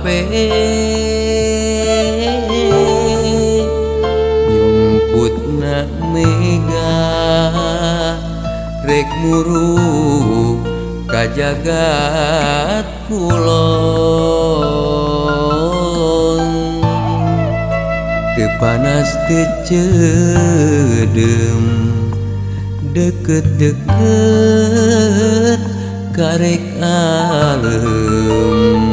cape nyumputna mega rek muruk ka jagat kulon teu panas teu ceudem deket-deket karek alem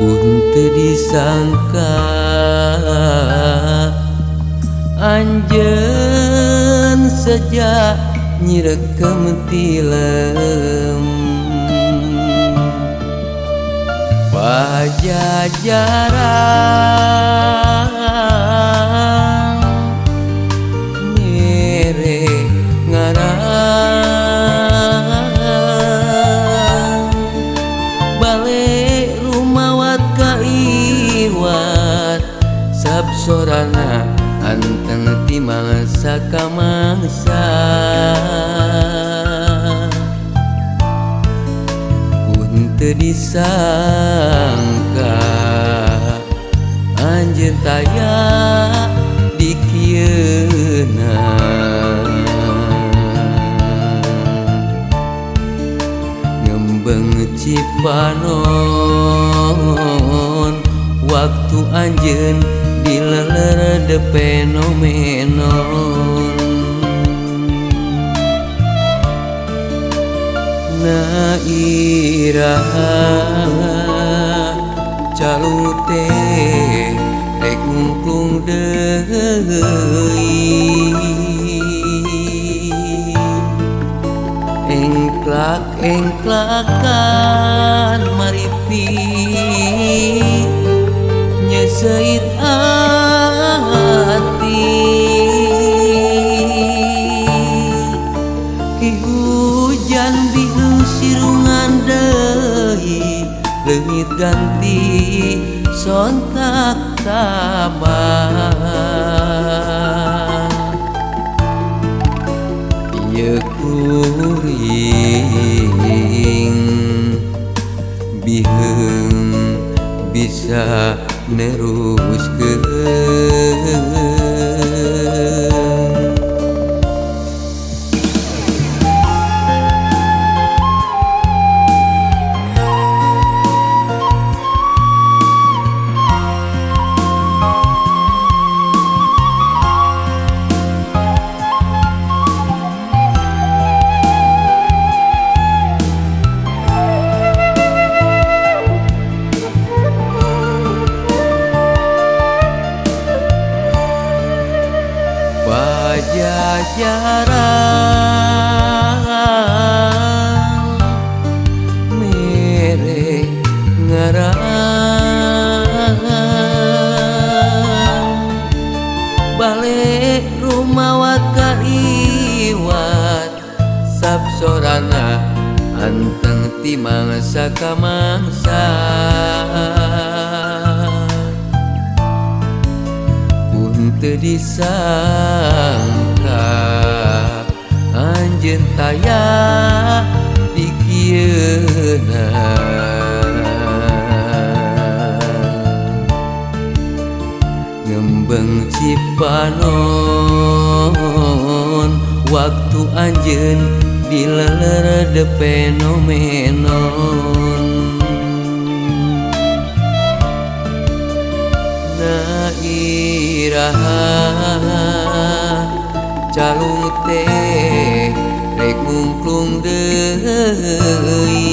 kun teu disangka anjeun sejak nyirekem tilem Pajajaran mere ngaran balik rumawat ka iwat sabsorana anteng ti mangsa ka mangsa kun teu disangka anjeun taya di kieuna ngembeng Cipanon waktu anjeun dileler de fenomenon na iraha calung teh rek ngungklung deui engklak engklakan maripi nyeseit hati ki hujan biung sirungan deui leungit ganti sontak tambah ieu kuring biheung bisa neruskeun. Pajajaran mere ngaran balik rumawat ka iwat sabsorana anteng ti mangsa ka mangsa kun teu disangka anjeun taya di kieuna ngembeng Cipanon waktu anjeun dileler de fenomenon na iraha calung teh rek ngungklung deui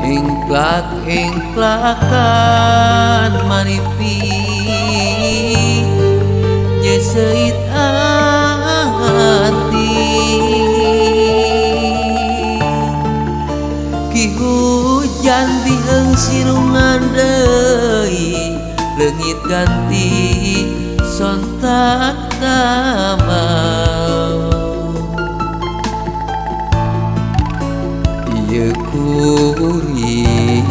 engklak engklakan maripi nyeseit hati ki hujan biheung sirungan deui leungit ganti sontak tambah ieu kuring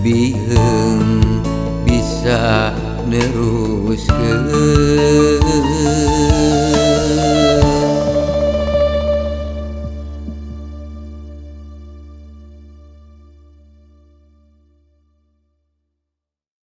biheung bisa neruskeun.